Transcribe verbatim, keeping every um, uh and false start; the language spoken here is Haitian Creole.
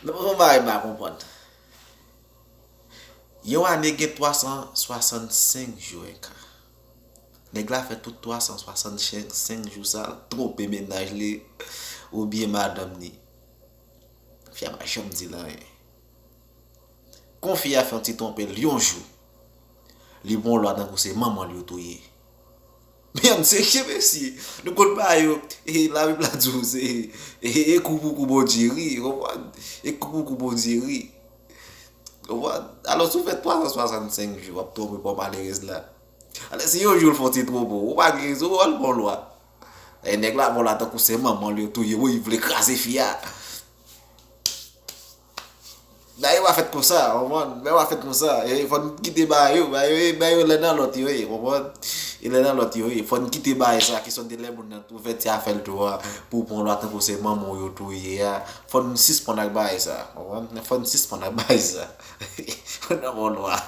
Nan yon bagay m pa konprann. Yon ane gen twa san swasannsenk jou enka. Nèg la fè tout twa san swasannsenk jou sa, l twonpe mennaj li oubyen madanm li. Fi a pa janm di l anyen. Kon fi a fè yon ti twonpe l yon jou, li pran yon lwa tankou se manman l yo touye. Men ann serye, mesye. Nou konn pa yo. E, Labib la di w se, e, e kou pou kou Bondye ri, ou konprann? E kou pou kou Bondye ri. Ou konprann? Alò, si w fè twa san swasannsenk jou, w ap twonpe pa w malerèz la. Alò, si yon jou l fè w ti twonpe w, ou pa gen rezon, ou al pran lwa. E nèg la pran lwa tankou se manman l yo touye, wi, li vle kraze fi a. Bagay yo pa fèt konsa, ou konprann? Bagay yo pa fèt konsa. E fò n kite bagay yo, bagay yo, e bagay yo lèn nan lòt yo ye, ou konprann? E lèn nan lòt yo ye. Fò n kite bagay sa ki sòt de lè moun nan tou fè ti afè l tou a, pou w pran lwa tankou se manman w yo touye a. Fò n sispann ak bagay sa, ou konprann? Fò n sispann ak bagay sa. Fò n pran lwa.